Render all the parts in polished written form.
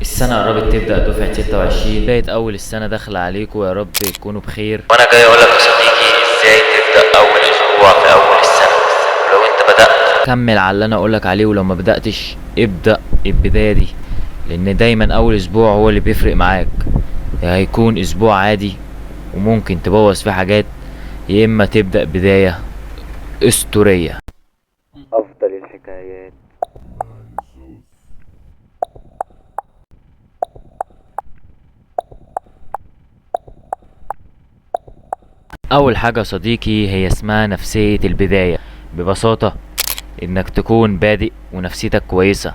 السنة قربت تبدأ، دفعة 26 بداية أول السنة داخلة عليكم، يا رب تكونوا بخير. وأنا جاي أقولك يا صديقي إزاي تبدأ أول أسبوع في أول السنة. ولو أنت بدأت كمل على اللي أنا أقولك عليه، ولو ما بدأتش ابدأ البداية دي، لأن دايما أول أسبوع هو اللي بيفرق معاك. هيكون أسبوع عادي وممكن تبوظ فيه حاجات، يا إما تبدأ بداية أسطورية. أفضل الحكايات. أول حاجة صديقي هي اسمها نفسية البداية. ببساطة إنك تكون بادئ ونفسيتك كويسة،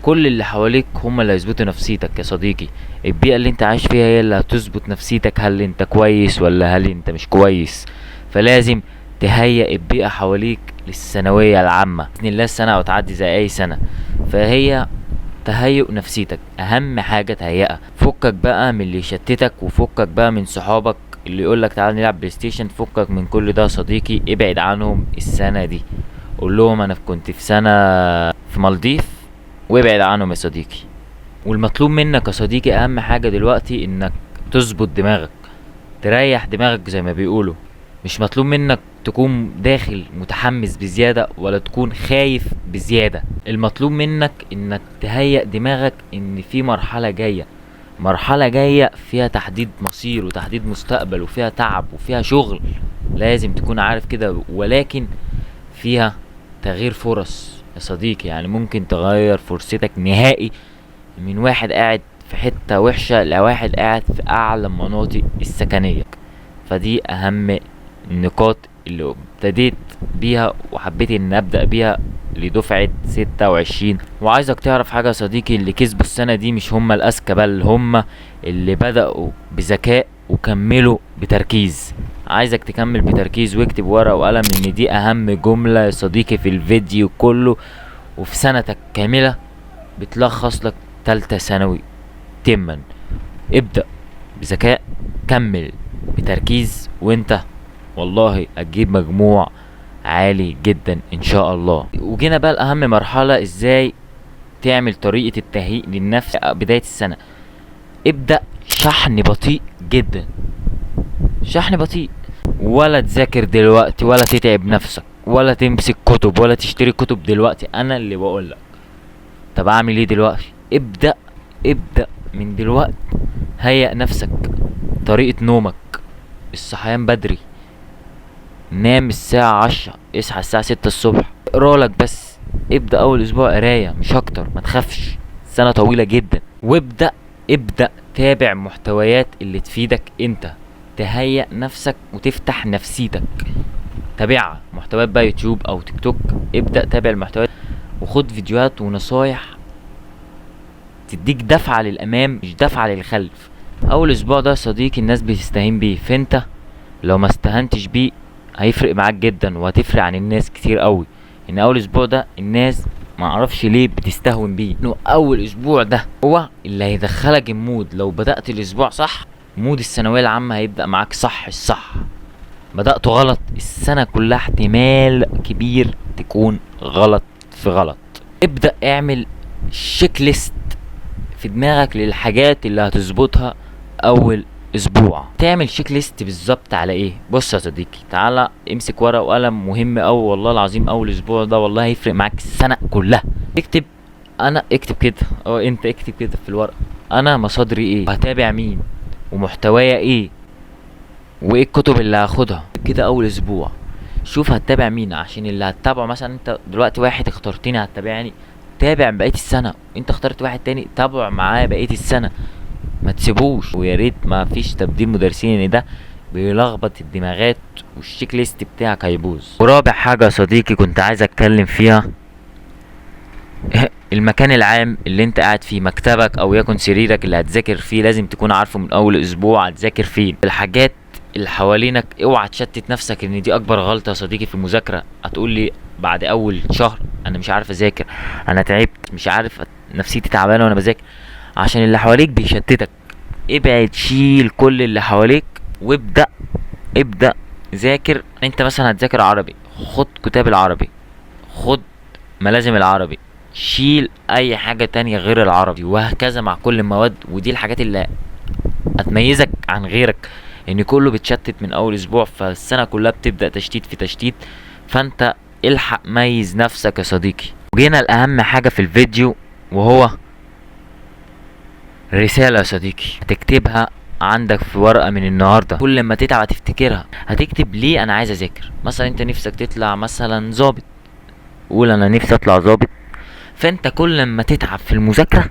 كل اللي حواليك هم اللي هيظبطوا نفسيتك يا صديقي. البيئة اللي انت عايش فيها هي اللي هتظبط نفسيتك، هل انت كويس ولا هل انت مش كويس. فلازم تهيئ البيئة حواليك للثانوية العامة بإذن الله. السنة هتعدي زي أي سنة، فهي تهيئ نفسيتك أهم حاجة تهيئها. فكك بقى من اللي يشتتك، وفكك بقى من صحابك اللي يقولك تعال نلعب بلاي ستيشن. فكك من كل ده يا صديقي، ابعد عنهم السنة دي. قول لهم أنا كنت في سنة في مالديف، وابعد عنهم يا صديقي. والمطلوب منك يا صديقي أهم حاجة دلوقتي إنك تظبط دماغك، تريح دماغك زي ما بيقولوا. مش مطلوب منك تكون داخل متحمس بزيادة ولا تكون خايف بزيادة. المطلوب منك إنك تهيئ دماغك إن في مرحلة جاية، مرحلة جاية فيها تحديد مصير وتحديد مستقبل، وفيها تعب وفيها شغل، لازم تكون عارف كده. ولكن فيها تغيير فرص يا صديقي، يعني ممكن تغير فرصتك نهائي من واحد قاعد في حتة وحشة لواحد قاعد في أعلى المناطق السكنية. فدي أهم النقاط اللي ابتديت بيها وحبيت إن أبدأ بيها لدفعة 26. وعايزك تعرف حاجة يا صديقي، اللي كسبوا السنة دي مش هم الأذكى، بل هم اللي بدأوا بذكاء وكملوا بتركيز. عايزك تكمل بتركيز واكتب ورقة وقلم، إن دي أهم جملة يا صديقي في الفيديو كله وفي سنتك كاملة، بتلخص لك تالتة ثانوي تما. ابدأ بذكاء، كمل بتركيز، وانت والله هتجيب مجموع عالي جدا ان شاء الله. وجينا بقى لأهم مرحلة، ازاي تعمل طريقة التهيئ للنفس بداية السنة. ابدأ شحن بطيء جدا، شحن بطيء. ولا تذاكر دلوقتي، ولا تتعب نفسك، ولا تمسك كتب، ولا تشتري كتب دلوقتي. انا اللي بقولك طب اعمل ايه دلوقتي؟ ابدأ من دلوقتي. هيئ نفسك، طريقة نومك، الصحيان بدري، نام الساعة 10، اصحى الساعة 6 الصبح، اقرالك بس. ابدأ اول اسبوع قراية مش اكتر، ما تخافش، سنة طويلة جدا. وابدأ تابع محتويات اللي تفيدك انت، تهيئ نفسك وتفتح نفسيتك. تابعها محتويات بقى يوتيوب او تيك توك، ابدأ تابع المحتويات وخد فيديوهات ونصايح تديك دفعة للامام مش دفعة للخلف. اول اسبوع ده يا صديقي الناس بتستهين بيه، فانت لو ما استهنتش بيه هيفرق معاك جدا، وهتفرق عن الناس كتير قوي. ان اول اسبوع ده الناس ما اعرفش ليه بتستهون بيه، انه اول اسبوع ده هو اللي هيدخلك ال mood. لو بدأت الاسبوع صح، mood الثانوية العامة هيبدأ معاك صح الصح. بدأته غلط، السنة كلها احتمال كبير تكون غلط في غلط. ابدأ اعمل checklist في دماغك للحاجات اللي هتظبطها اول اسبوع. تعمل checklist بالظبط على ايه؟ بص يا صديقي، تعالى امسك ورقه وقلم، مهم قوي والله العظيم. اول اسبوع ده والله هيفرق معاك السنه كلها. اكتب، انا اكتب كده، او انت اكتب كده في الورقه، انا مصادري ايه، وهتابع مين، ومحتوايا ايه، وايه الكتب اللي هاخدها كده اول اسبوع. شوف هتتابع مين، عشان اللي هتتابعه مثلا انت دلوقتي واحد اخترتني هتتابعني، تابع بقيه السنه. انت اخترت واحد تاني، تابع معاه بقيه السنه، ما تسيبوش. ويا ريت ما فيش تبديل مدرسين، ان ده بيلخبط الدماغات وال checklist بتاعك هيبوظ. ورابع حاجه يا صديقي كنت عايز اتكلم فيها، المكان العام اللي انت قاعد فيه، مكتبك او يكن سريرك اللي هتذاكر فيه، لازم تكون عارفه من اول اسبوع هتذاكر فين. الحاجات اللي حوالينك اوعى تشتت نفسك، ان دي اكبر غلطه يا صديقي في المذاكره. هتقول لي بعد اول شهر انا مش عارف اذاكر، انا تعبت، مش عارف، نفسيتي تعبانه وانا بذاكر، عشان اللي حواليك بيشتتك. ابعد، شيل كل اللي حواليك وابدأ ابدأ ذاكر. انت مثلا هتذاكر عربي، خد كتاب العربي، خد ملازم العربي، شيل اي حاجة تانية غير العربي، وهكذا مع كل المواد. ودي الحاجات اللي هتميزك عن غيرك، ان كله بيتشتت من اول اسبوع، فالسنة كلها بتبدأ تشتيت في تشتيت. فانت الحق ميز نفسك يا صديقي. وجينا لأهم حاجة في الفيديو، وهو رسالة يا صديقي هتكتبها عندك في ورقة من النهاردة، كل ما تتعب هتفتكرها. هتكتب ليه انا عايز اذاكر. مثلا انت نفسك تطلع مثلا ظابط، قول انا نفسي اطلع ظابط. فانت كل ما تتعب في المذاكرة،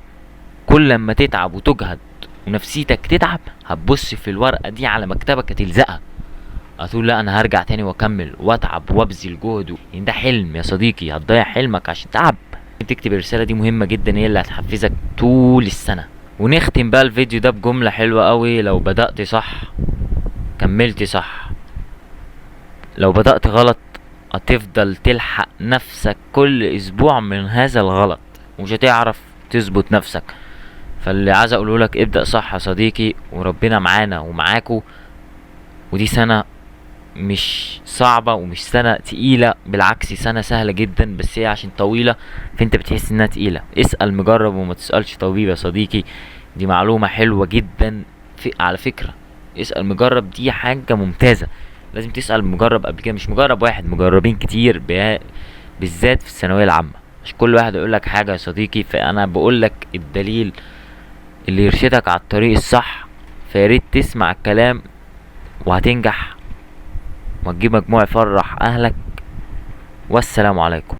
كل ما تتعب وتجهد ونفسيتك تتعب، هتبص في الورقة دي على مكتبك هتلزقها، هتقول لا انا هرجع تاني واكمل واتعب وابذل جهد. يعني ده حلم يا صديقي، هتضيع حلمك عشان تعب. تكتب الرسالة دي مهمة جدا، هي اللي هتحفزك طول السنة. ونختم بقى الفيديو ده بجملة حلوة قوي: لو بدأت صح كملت صح، لو بدأت غلط هتفضل تلحق نفسك كل اسبوع من هذا الغلط ومش هتعرف تظبط نفسك. فاللي عايز اقوله لك، ابدأ صح يا صديقي، وربنا معانا ومعاكو. ودي سنة مش صعبة ومش سنة تقيلة، بالعكس سنة سهلة جدا، بس هي عشان طويلة فانت بتحس انها تقيلة. اسأل مجرب وما تسألش طبيب يا صديقي، دي معلومة حلوة جدا. على فكرة اسأل مجرب دي حاجة ممتازة، لازم تسأل مجرب قبل كده، مش مجرب واحد، مجربين كتير، بالذات في الثانوية العامة، مش كل واحد يقول لك حاجة يا صديقي. فأنا بقول لك الدليل اللي يرشدك على الطريق الصح، فياريت تسمع الكلام وهتنجح وهتجيب مجموع يفرح أهلك. والسلام عليكم.